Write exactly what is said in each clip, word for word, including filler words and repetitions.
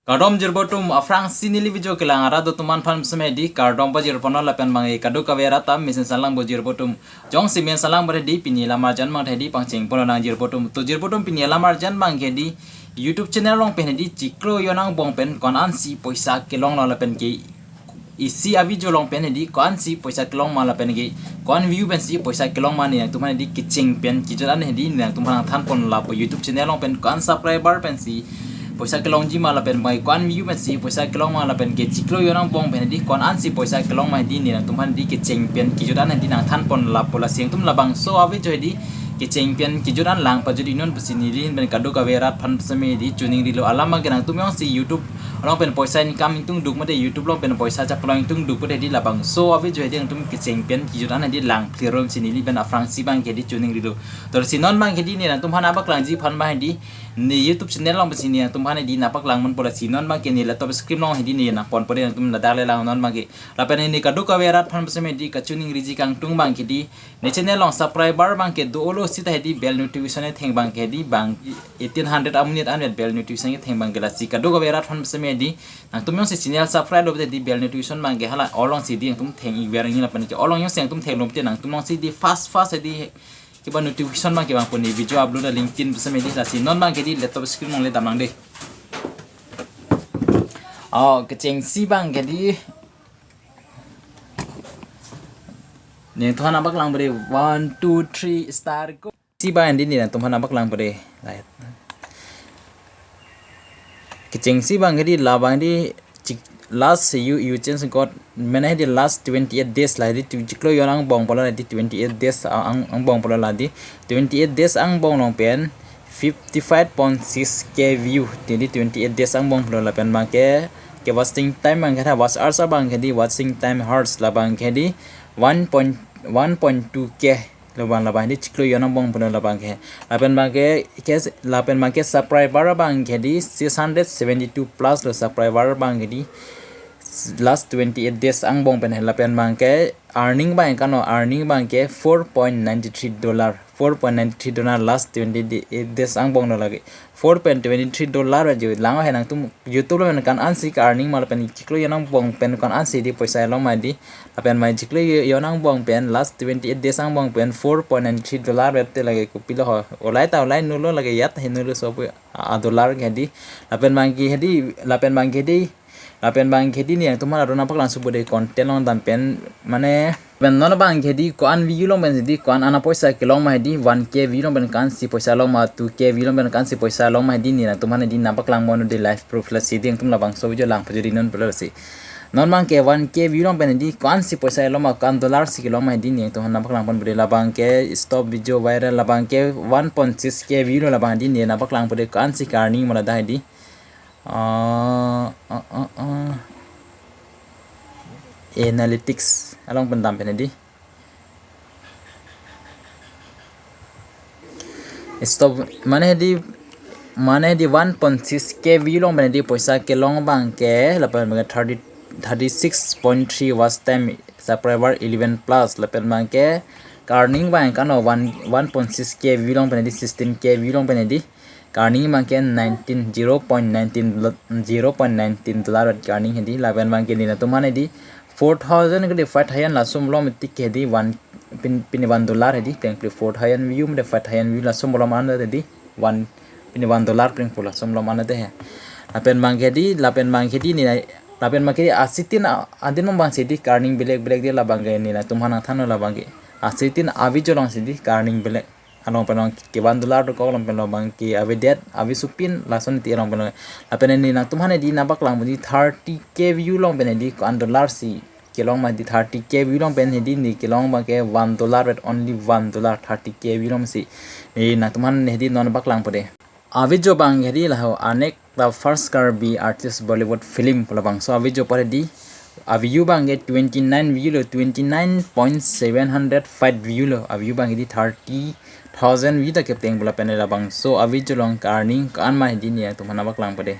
Kardom jirpo atum, aphrangsi neli video kelang arat atum aphan puseme hedi kardom pajirponlo lapen abang ke kadokave arat ta mesen salang bo jirpo atum. Jongsi mesen salang bo hedi pini alam arjan abang hedi pangcheng ponlonang jirpo atum. To jirpo atum, pini alam arjan abang ke hedi YouTube channel along pen hedi chiklo jon angbong pen ko-an ansi poisa kelonglo lapen ke isi a-video along pen hedi ko-ansi poisa kelong ma lapen ke ko-an view pensi poisa kelong ma, neli nangtum aphan hedi kecheng pen kejut an hedi neli nangtum aphan nangthan pon lapo. YouTube channel along pen ko-an subscriber pensi poisa kelongji ma lapen abang ko-an view pensi poisa kelong ma lapen ke chiklo jon angbong pen hedi ko-an ansi poisa kelong ma hedi neli nangtum aphan hedi kecheng pen kejut an hedi nangthan pon lapo. Lasi nangtum labangso a-video hedi kecheng pen kejut an lang pajut-i non pusi neli pen kadokave arat aphan puseme hedi choningrilo. Alam abang ke nangtum jongsi YouTube along pen poisa income ingtungduk mate YouTube along pen poisa chaplo ingtungduk mate hedi labangso a-video hedi nangtum kecheng pen kejut an hedi lang plir non pusi neli pen aphrangsi abang ke hedi choningrilo. To lasi non abang ke hedi neli nangtum aphan nangpaklangji aphan abang hedi ne YouTube channel along pensi neli nangtum aphan hedi nangpaklang ponpo. Lasi non abang ke ne laptop screen along hedi ne nangponpo dei, nangtum ladak le lang non abang ke. Lapen ne kadokave arat aphan puseme hedi kachoningriji kangtung abang ke hedi ne channel along subscriber abang ke dolo sita hedi bell notification atheng abang ke hedi bang eighteen hundred amonit anvet bell notification atheng abang ke. Lasi kadokave arat aphan puseme hedi nangtum jongsi channel subscribe lo hedi bell notification abang ke hala all alongsi hedi nangtum theng-ik ver nangji lapen ke all along jongsi nangtum thenglo te nangtum alongsi hedi fast fast hedi keba notification abang ke vangpo ne video upload a-link tin puseme hedi. Lasi non abang ke hedi laptop screen along le damnang dei. Oh, kechengsi abang ke hedi neli nangtum aphan nangpaklang pu dei, one, two, three, start, go. Si abang hedi neli nangtum aphan nangpaklang pu dei. Right. Kechengsi abang ke hedi labang hedi chik last you you change got mane hedi last twenty-eight days la hedi tu chiklo jon angbong pulo la hedi twenty-eight days ang angbong pulo la hedi twenty-eight days angbong along pen fifty-five point six K view hedi twenty-eight days angbong pulo lapen abang ke ke watching time abang ke tha watch hours abang ke hedi watching time hours labang ke hedi one point one point two K. Labang labang hedi chiklo jon angbong pulo labang ke. Lapen abang ke ke lapen abang ke subscriber abang ke hedi six hundred seventy-two plus lo subscriber abang ke hedi last twenty-eight days angbong pen he. Lapen abang ke earning abang ke ano earning abang ke four point nine three dollar, four point nine three dollar last twenty-eight days angbong lo lake. Four point twenty-three dollar ajo lang he nangtum YouTube lo pen ko-an ansi ke earning ma lapen chiklo jon angbong pen ko-an ansi hedi poisa kelong ma hedi. Lapen abang chiklo jon angbong pen last twenty-eight days angbong pen four point nine three dollar vet te lake kopilo ho. Olai ta olai nulo lake yat he nulo sopo a-dollar ke hedi. Lapen abang ke hedi, lapen abang ke hedi, lapen abang ke hedi neli nangtum aphan aro nangpaklangso pu dei content along dam pen mane pen non abang ke hedi ko-an view along pen hedi ko-an ana poisa kelong ma hedi one K view along pen ko-ansi poisa long ma two K view along pen ko-ansi poisa long ma hedi neli nangtum aphan hedi nangpaklang pon dei live proof lasi hedi nangtum labangso video lang pajut-i non pulo lasi. Non abang ke one K view along pen hedi ko-ansi poisa kelong ma ko-an dollar si kelong ma hedi neli nangtum aphan nangpaklang pon pu dei. Labang ke stop video viral labang ke one point six K view lo labang hedi neli nangpaklang pu dei ko-ansi ke earning ma ladak hedi. Ah, ah, ah, ah. Analytics along pen dam pen hedi. Stop mane hedi mane hedi one point six K view along pen hedi poisa kelong abang ke lapen abang ke thirty, thirty-six point three watch time, subscriber eleven plus lapen abang ke earning abang ke ano one, one point six K view along pen hedi sixteen K view along pen hedi earning abang ke nineteen, zero point nineteen, zero point nineteen dollar earning hedi. Lapen abang ke neli nangtum aphan hedi four thousand ke hedi five thousand laso malom tik ke hedi one pin pin one dollar hedi plengple four thousand view mate five thousand view laso malom an hedi one pin one dollar plengple laso malom an hedi he. Lapen abang ke hedi lapen abang ke hedi neli lapen abang ke hedi asitin a- adin abang si hedi earning belek belek dei labang ke neli nangtum aphan nangthanlo labang ke asitin a-video along si hedi earning belek along pen along ke one dollar dokok along pen along abang ke avedet ave supin lason ti along pen along. Lapen neli nangtum aphan hedi nangpaklang pu dei thirty K view along pen hedi ko-an dollar si kelong ma hedi thirty K view along pen hedi ne kelong abang ke one dollar vet only one dollar thirty K view along si. Neli nangtum aphan hedi non paklang pu dei. A-video abang ke hedi laho Anek the first Karbi artist Bollywood film pu labangso a-video pu hedi. A-view abang ke twenty-nine view lo, twenty-nine point seven hundred five view lo. A-view abang ke hedi thirty thousand view ta kepeng pu lapen labangso a-video along ke earning ko-an ma hedi neli nangtum aphan nangpaklang pu dei.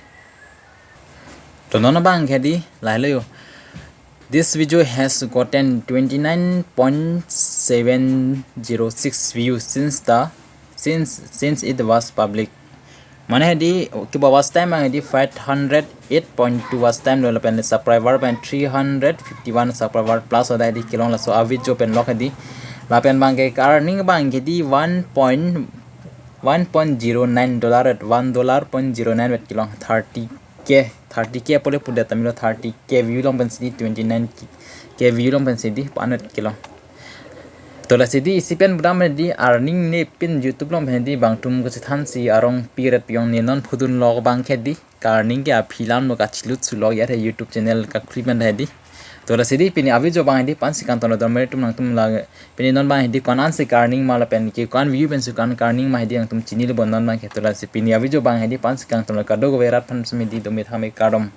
To non abang ke hedi lahelo yo. This video has gotten twenty-nine point seven zero six views since the since since it was public. Mane hedi, kiba watch time abang hedi five hundred eight point two watch time lo, lapen subscriber abang three hundred fifty-one subscriber plus ada hedi kelong, laso a-video pen lok hedi. Lapen abang ke earning abang hedi one point, one point zero nine dollar at one dollar point zero nine vet kelong, thirty K, thirty K pule pudet amilo, thirty K view along pensi hedi, twenty-nine K view along pensi hedi, panet kelong. To lasi hedi isi pen budam hedi earning ne pin YouTube along hedi bangtum kachethansi arong piret piong, ne non phudun lok abang ke hedi ka-earning ke aphi alam lo, kachelut sulok ya he YouTube channel kakhuli pen hedi. To lasi hedi pini a-video abang hedi la-ansi kangtonlo, dormer atum nangtum la, pini non abang hedi ko-an ansi ka-earning ma lapen ke ko-an view pensi ko-an ka-earning ma hedi nangtum chinilo bon non abang ke. To lasi pini a-video abang hedi la-ansi kangtonlo, kadokave rat aphan sumidi domi thame kardom.